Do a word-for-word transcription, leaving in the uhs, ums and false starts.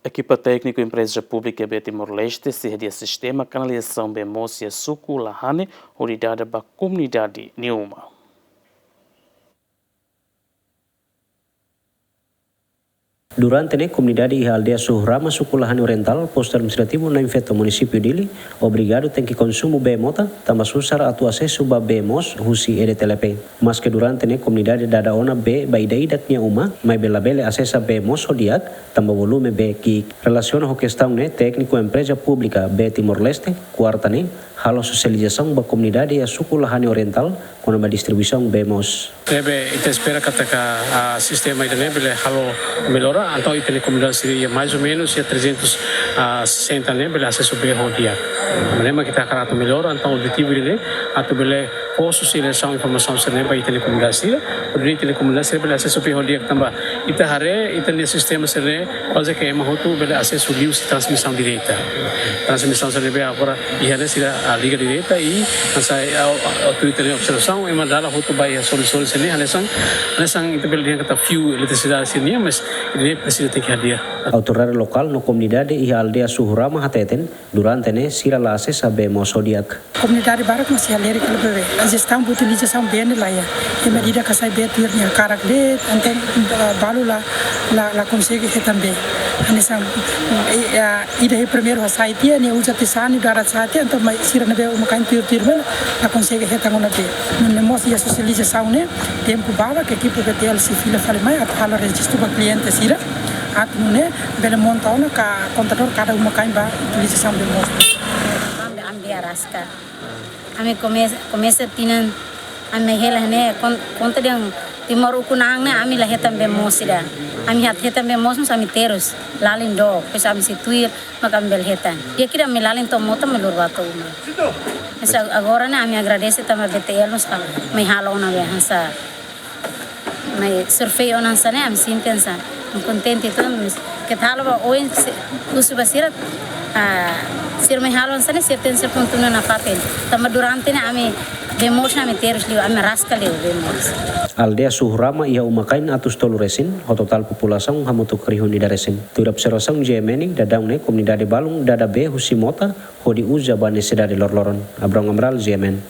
Ekipa tékniku Empreza Públika Bee Timor-Leste sei hadi'a sistema kanalizasaun bee moos iha suku Lahane hodi dada ba komunidade nia uma. Durante ne'e, komunidade iha aldeia Suhurama, suku Lahane Orientál, postu administrativu Nain Feto, munisípiu Dili, obrigadu tenke konsumu bee mota, tanba susar atu asesu ba bee moos husi E D T L P. Maske durante ne'e komunidade dada ona bee ba ida-idak nia uma, maibé labele asesa bee moos ho di'ak, tanba volume bee ki'ik. Relasiona ho kestaun ne'e, tékniku Empreza Públika Bee Timor-Leste, kuarta ne'e, halo sosializasaun ba komunidade iha suku Lahane Orientál, kona-ba distribuisaun bee moos. Ne'ebé ita espera katak, ah, sistema ida-ne'e bele halo mellora, entaun ita-nia komunidade sira iha mais ou menus iha trezentos e sessenta ne'e bele asesu bee ho di'ak. Maneira mak ita hakarak atu mellora, entaun objetivu ida-ne'e atu bele fó sosializasaun informasaun sira-ne'e ba ita-nia komunidade sira, hodi ita-nia komunidade sira bele asesu bee ho di'ak tanba ita haree ita-nia sistema sira-ne'e kuaze ke ema hotu bele asesu liuhusi transmisaun direta. Transmisaun sira-ne'ebé agora iha ne'e sira, ah, liga direta i hanesan, ah, ah, tuir ita-nia observasaun ema dala hotu ba iha sorin-sorin sira-ne'e hanesan, hanesan ita bele dehan katak fiu eletrisidade sira-nian, mas ne'e presiza tenke hadi'a. Autoridade lokál no komunidade iha aldeia Suhurama hateten, durante ne'e sira la asesa bee moos ho di'ak. Komunidade barak mós halerik la bee. Jestaun ba utilizasaun bee ne'e la iha. Ema ida-idak hasai bee tuir nia hakarak de'it, entaun, ah, balu la, la, la konsege hetan bee. Hanesan, eh, ah, ida-ne'e primeiru hasai tiha, nia uza tiha sani, dada sani tiha, entaun mai sira ne'ebé uma-kain tuir-tuir bee, la konsege hetan ona bee. Nune'e mós iha sosializasaun ne'e, tempu balu ke ekipa B T L sei fila fali mai, atu halo rejistu ba kliente sira, atu nune'e bele monta ona ka kontadór kada uma-kain ba utilizasaun bee moos. Ami, ami bee araska. Ami komesa, komesa tinan, ami hela ne'e kon-, konta dehan Timor ukun-an ne'e ami la hetan bee moos ida. Ami atu hetan bee moos, mas ami terus, lalin dook, depois ami sei tuir, mak ami bele hetan. Di'ak ida ami lalin to'o mota, ami lori ba to'o uma. Mas a-, agora ne'e ami agradese tanba B T L mós ka mai halo ona bee hanesan. Mai survei ona hanesan ne'e, ami sente hanesan. Ami kontente uitoan, mas keta halo ba oin se-, husu ba sira, ah, sira mai halo hanesan ne'e, sira tenke kontinua nafatin. Tanba durante ne'e ami bee moos ne'e ami terus liu, ami araska liu bee moos. Aldeia Suhurama iha uma-kain atus tolu resin, ho totál populasaun hamutuk rihun ida resin. Tuir observasaun G M N, daudaun ne'e komunidade balun dada bee husi mota, hodi uza ba nesesidade loroloron. Abrão Amaral, G M N.